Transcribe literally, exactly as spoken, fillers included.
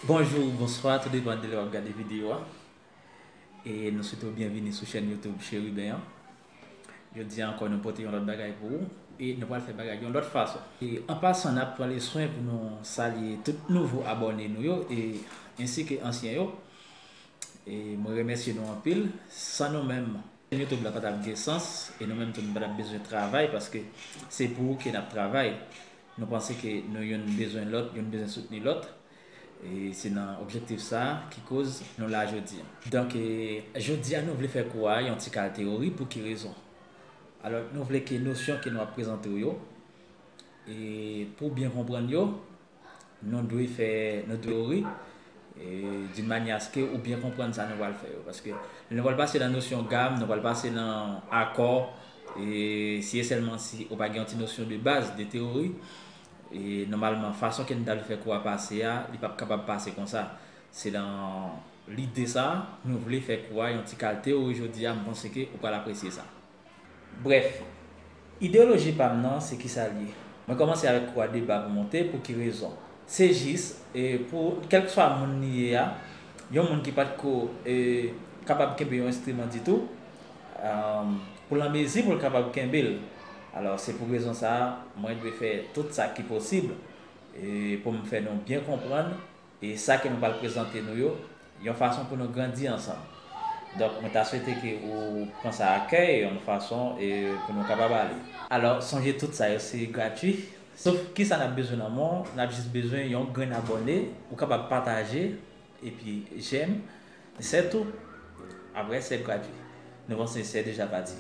Bonjou, bonswa, tou depann de lè w ap gade videyo a. E nou swete w byenvini sou chèn YouTube Cheriben an. Jodi a ankò, nou pote yon lòt bagay pou ou e nou pral fè bagay yon lòt fason. E an pasan, n ap pran le swen pou nou salye tout nouvo abòne nou yo e ensi ke ansyen yo. E mwen remèsye nou anpil. San nou menm, YouTube la pa t ap gen sans e nou menm tou nou pa t ap bezwen travay paske se pou ou ke n ap travay. Nou panse ke nou youn bezwen lòt, youn bezwen soutni lòt. E se nan objektif sa a ki koz nou la jodi a. Donk, e, jodi a nou vle fè kou a yon ti kal teyori. Pou ki rezon? Alò, nou vle ke nosyon ke nou ap prezante w yo, e pou w byen konprann yo, nou dwe fè, nou dwe teyori, e d'une manière à ce que ou byen konprann sa nou pral fè yo. Paske lè nou pral pase nan nosyon gam, nou pral pase nan akò, e si e sèlman si ou pa gen yon ti nosyon de baz, de teyori, e nòmalman, fason ke nou ta vle fè kou a pase a, li p ap kapab pase konsa. Se nan lide sa a, nou vle fè kou a yon ti kal teyori jodi a, m panse ke ou pral apresye sa. Brèf, ideyoloji pa m nan, se kisa l ye? Mwen kòmanse avèk kou a de ba pou monte, pou ki rezon? Se jis, e, pou kèlkeswa moun li ye a, yon moun ki pa t ko, e, kapab kenbe yon enstriman ditou, um, pou l an mezi pou l kapab kenbe l. Alò, se pou rezon sa a, mwen dwe fè tout sa ki posib, e, pou m fè nou byen konprann, e sa ke nou pral prezante nou yo, yon fason pou nou grandi ansanm. Donk, mwen ta swete ke ou pran sa a kè, yon fason, e, pou nou kapab ale. Alò, sonje tout sa yo se gratui. Sof kisa n ap bezwen nan men w? N ap jis bezwen yon grenn abòne, ou kapab pataje, epi jèm, se tou. Apre, se gratui. Nou panse se deja pati.